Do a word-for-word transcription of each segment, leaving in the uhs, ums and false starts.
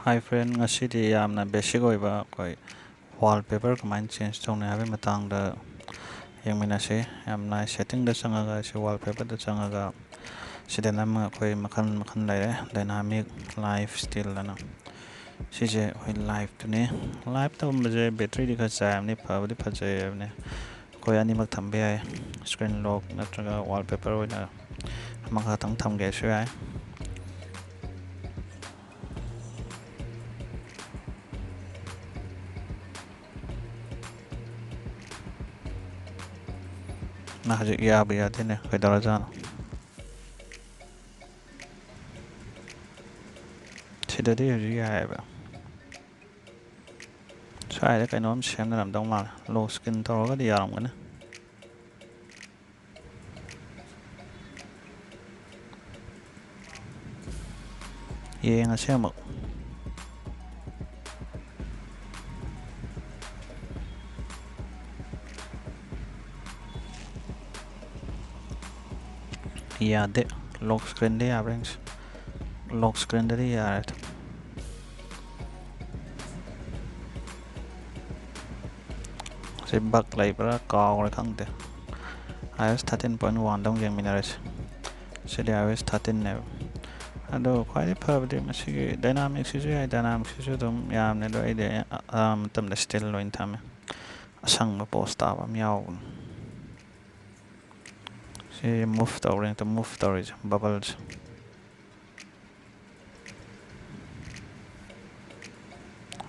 Hi friend, ꯉꯁꯤꯗꯤ ꯌꯥꯝꯅ basic ꯑꯣꯏꯕ ꯑꯩꯈꯣꯏ wallpaper ꯀꯃꯥꯏꯅ change ꯇꯧꯅꯤ ꯍꯥꯏꯕꯒꯤ ꯃꯇꯥꯡꯗ ꯌꯦꯡꯃꯤꯟꯅꯁꯤ꯫ ꯌꯥꯝ nice, setting ꯗ ꯆꯪꯉꯒ, ꯁꯤ wallpaper ꯗ ꯆꯪꯉꯒ, ꯁꯤꯗ ꯅꯝꯃꯒ ꯑꯩꯈꯣꯏ ꯃꯈꯜ ꯃꯈꯜ ꯂꯩꯔꯦ, dynamic, live, still ꯑꯅ꯫ ꯁꯤꯁꯦ ꯑꯩꯈꯣꯏ live ꯇꯨꯅꯤ꯫ Live ꯇꯧꯔꯝꯕꯁꯦ battery ꯗꯤ ꯈꯔ ꯆꯥꯏꯔꯕꯅꯤ, ꯐꯕꯨꯗꯤ ꯐꯖꯩ ꯍꯥꯏꯕꯅꯤ꯫ ꯑꯩꯈꯣꯏ ꯑꯅꯤꯃꯛ ꯊꯝꯕ ꯌꯥꯏ, screen lock ꯅꯠꯇ꯭ꯔꯒ wallpaper ꯑꯣꯏꯅ ꯑꯃꯈꯛꯇꯪ ꯊꯝꯒꯦꯁꯨ ꯌꯥꯏ꯫ ꯅ ꯍꯧꯖꯤꯛ ꯌꯥꯕ ꯌꯥꯗꯦꯅꯦ, ꯀꯩꯗꯧꯔꯖꯥꯠꯅꯣ? ꯁꯤꯗꯗꯤ ꯍꯧꯖꯤꯛ ꯌꯥꯏꯑꯕ꯫ ꯁ꯭ꯋꯥꯏꯗ ꯀꯩꯅꯣꯝ ꯁꯦꯝꯅꯔꯝꯗꯧ ꯃꯥꯜꯂꯦ, lock screen ꯇꯧꯔꯒꯗꯤ ꯌꯥꯔꯝꯒꯅꯤ꯫ ꯌꯦꯡꯉꯁꯤ ꯑꯃꯨꯛ꯫ ꯌꯥꯗꯦ꯫ Lock screen ꯗ ꯌꯥꯕ꯭ꯔꯥ ꯌꯦꯡꯁꯤ꯫ Lock screen ꯗꯗꯤ ꯌꯥꯔꯦ꯫ ꯁꯤ bug ꯂꯩꯕ꯭ꯔꯥ ꯀꯥꯎꯔꯦ, ꯈꯪꯗꯦ꯫ iOS thirteen point one ꯗ ꯑꯃꯨꯛ ꯌꯦꯡꯃꯤꯟꯅꯔꯁꯤ꯫ ꯁꯤꯗꯤ iOS thirteen ꯅꯦꯕ꯫ ꯑꯗꯣ ꯈ꯭ꯋꯥꯏꯗꯒꯤ ꯐꯕꯗꯤ ꯃꯁꯤꯒꯤ dynamic ꯁꯤꯁꯨ ꯌꯥꯏ, dynamic ꯁꯤꯁꯨ ꯑꯗꯨꯝ ꯌꯥꯝꯅꯦ, ꯑꯗꯣ ꯑꯩꯗꯤ ꯑꯌꯥꯝꯕ ꯃꯇꯝꯗ still ꯑꯣꯏꯅ ꯊꯝꯃꯦ꯫ ꯑꯁꯪꯕ pose ꯇꯥꯕ ꯑꯃ ꯌꯥꯎꯕꯅꯤ꯫ ꯁꯤ move ꯇꯧꯔꯦ, ꯍꯦꯛꯇ move ꯇꯧꯔꯤꯁꯦ, bubble ꯁꯦ꯫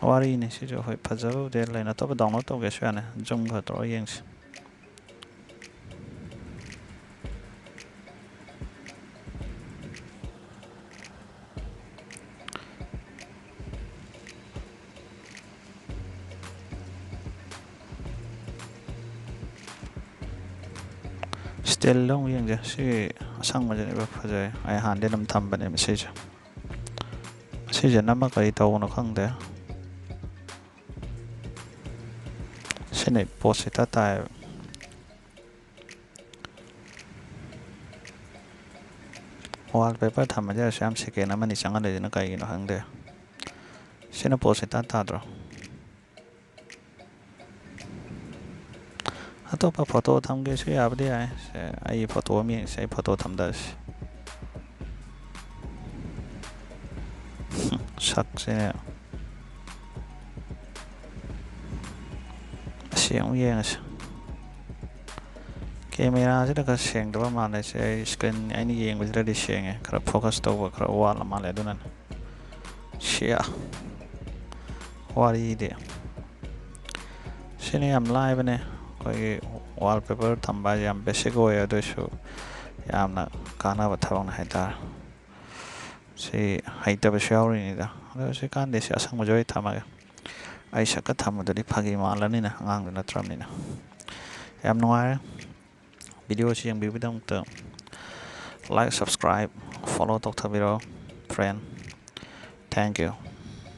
ꯋꯥꯔꯤꯅꯤ ꯁꯤꯁꯨ꯫ ꯍꯣꯏ, ꯐꯖꯕꯕꯨꯗꯤ ꯂꯩꯅ, ꯑꯇꯣꯞꯄ download ꯇꯧꯒꯦꯁꯨ ꯌꯥꯅꯤ, zoom ꯈꯔ ꯇꯧꯔꯒ ꯌꯦꯡꯁꯤ꯫ Still ꯗ ꯑꯃꯨꯛ ꯌꯦꯡꯁꯦ꯫ ꯁꯤ ꯑꯁꯪꯕꯁꯤꯅ ꯏꯐ ꯐꯖꯩ꯫ ꯑꯩ ꯍꯥꯟꯅꯗꯤ ꯑꯗꯨꯝ ꯊꯝꯕꯅꯦꯕ ꯁꯤꯁꯦ꯫ ꯁꯤꯁꯦ ꯅꯝꯃ ꯀꯔꯤ ꯇꯧꯕꯅꯣ ꯈꯪꯗꯦ꯫ ꯁꯤꯅ ꯄꯣꯠꯁꯤ ꯏꯇꯥ ꯇꯥꯏꯌꯦꯕ꯫ Wallpaper ꯊꯝꯕꯁꯦ ꯑꯁꯨꯛ ꯌꯥꯝ second ꯑꯃꯅꯤ ꯆꯪꯍꯜꯂꯤꯁꯤꯅ ꯀꯩꯒꯤꯅꯣ ꯈꯪꯗꯦ꯫ ꯁꯤꯅ ꯄꯣꯁ ꯏꯇꯥ ꯇꯥꯗ꯭ꯔꯣ? ꯑꯇꯣꯞꯄ ꯐꯣꯇꯣ ꯊꯝꯒꯦꯁꯨ ꯌꯥꯕꯗꯤ ꯌꯥꯏ꯫ ꯁꯦ, ꯑꯩ ꯐꯣꯇꯣ ꯑꯃ ꯌꯦꯡꯁꯦ, ꯑꯩ ꯐꯣꯇꯣ ꯊꯝꯗꯔꯁꯤ꯫ ꯁꯛꯁꯦ ꯑꯁꯤ ꯑꯃꯨꯛ ꯌꯦꯡꯉꯁꯤ꯫ ꯀꯦꯃꯦꯔꯥꯁꯤꯗ ꯈꯔ ꯁꯦꯡꯗꯕ ꯃꯥꯜꯂꯦ꯫ ꯁꯦ, ꯑꯩ ꯁ꯭ꯀ꯭ꯔꯤꯟ ꯑꯩꯅ ꯌꯦꯡꯕꯁꯤꯗꯗꯤ ꯁꯦꯡꯉꯦ꯫ ꯈꯔ ꯐꯣꯀꯁ ꯇꯧꯕ ꯈꯔ ꯋꯥꯠꯂ ꯃꯥꯜꯂꯦ꯫ ꯑꯗꯨꯅꯅꯦ꯫ ꯁꯤꯌꯥ꯫ ꯋꯥꯔꯤꯗꯤ꯫ ꯁꯤꯅꯤ ꯌꯥꯝ ꯂꯥꯏꯕꯅꯦ꯫ ꯑꯩꯈꯣꯏꯒꯤ ꯋꯥꯜ ꯄꯦꯄꯔ ꯊꯝꯕ ꯍꯥꯏꯁꯦ ꯌꯥꯝ ꯕꯦꯁꯤꯛ ꯑꯣꯏ, ꯑꯗꯨ ꯑꯣꯏꯁꯨ ꯌꯥꯝꯅ ꯀꯥꯟꯅꯕ ꯊꯕꯛꯅꯤ ꯍꯥꯏꯇꯥꯔꯦ꯫ ꯁꯤ ꯍꯩꯇꯕꯁꯨ ꯌꯥꯎꯔꯤꯅꯤꯗ꯫ ꯑꯗꯣ ꯁꯤ ꯀꯥꯟꯗꯦ, ꯁꯤ ꯑꯁꯪꯕꯁꯦ ꯑꯣꯏ ꯊꯝꯃꯒꯦ꯫ ꯑꯩ ꯁꯛꯀ ꯊꯝꯕꯗꯨꯗꯤ ꯐꯥꯒꯤ ꯃꯥꯜꯂꯅꯤꯅ, ꯑꯉꯥꯡꯗꯨ ꯅꯠꯇ꯭ꯔꯕꯅꯤꯅ꯫ ꯌꯥꯝ ꯅꯨꯡꯉꯥꯏꯔꯦ꯫ ꯚꯤꯗꯤꯑꯣꯁꯤ ꯌꯦꯡꯕꯤꯕꯒꯤꯗꯃꯛꯇ like, subscribe, follow ꯇꯧꯊꯕꯤꯔꯣ, friend. Thank you.